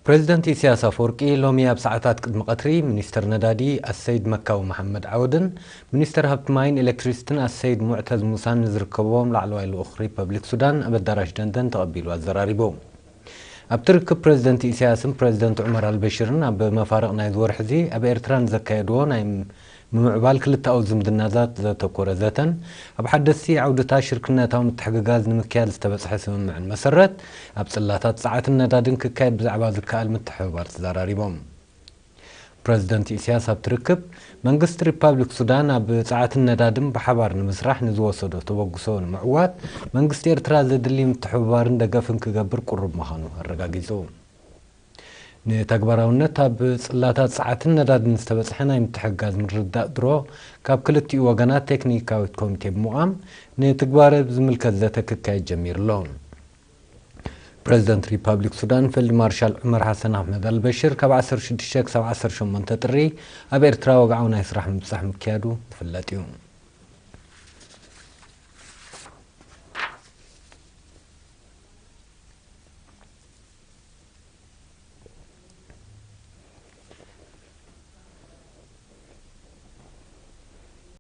ፕሬዚደንት ኢሳያስ ኣፈወርቂ ሎሚ ኣብ ሰዓታት ቅድሚ ቀትሪ ሚኒስተር ነዳዲ ኣሰይድ መካዊ መሓመድ ዓወድን ሚኒስተር ሃብቲ ማይን ኤሌክትሪሲቲን ኣሰይድ ሙዕተዝ ሙሳን ንዝርከብዎም ላዕለዋይ ልኡኽ ሪፐብሊክ ሱዳን ኣብ ኣዳራሽ ደንደን ተቐቢሉ ኣዘራሪቡ። ኣብቲ ርክብ ፕሬዚደንት ኢሳያስን ፕሬዚደንት ዑመር ኣልበሽርን ኣብ መፋርቕ ናይዚ ወርሒ እዚ ኣብ ኤርትራ ንዘካየድዎ ናይ ምምዕባል ክልተኣዊ ዝምድናታት ዘተኮረ ዘተን ኣብ ሓደስቲ ዓውድታት ሽርክነታዊ ምትሕግጋዝ ንምክያድ ዝተበጽሐ ስምምዕን መሰረት ኣብ ጽላታት ጸዓትን ነዳድን ክካየድ ብዛዕባ ዝከኣል ምትሕብባር ተዘራሪቦም። ፕረዚደንት ኢሳያስ ኣብቲ ርክብ መንግስቲ ሪፓብሊክ ሱዳን ኣብ ጸዓትን ነዳድን ብሓባር ንምስራሕ ንዝወሰዶ ተበግሶ ንምዕዋት መንግስቲ ኤርትራ ዘድሊ ምትሕብባርን ደገፍን ክገብር ቅሩብ ምዃኑ ኣረጋጊጹ። ንተግባራውነት ኣብ ጽላታት ጸዓትን ነዳድን ዝተበጽሐ ናይ ምትሕግጋዝ ምርድዳእ ድሮ ካብ ክልቲኡ ወገናት ቴክኒካዊት ኮሚቴ ብምቋም ንትግባረ ዝምልከት ዘተ ክካየድ ጀሚሩ ኣሎ። ፕረዚደንት ሪፓብሊክ ሱዳን ፊልድ ማርሻል ዑመር ሓሰን ኣሕመድ ኣልበሽር ካብ ዓሰርተ ሽዱሽተ ክሳብ ዓሰርተ ሸሞንተ ጥሪ ኣብ ኤርትራ ወግዓዊ ናይ ስራሕ ምብጻሕ ምክያዱ ዝፍለጥ እዩ።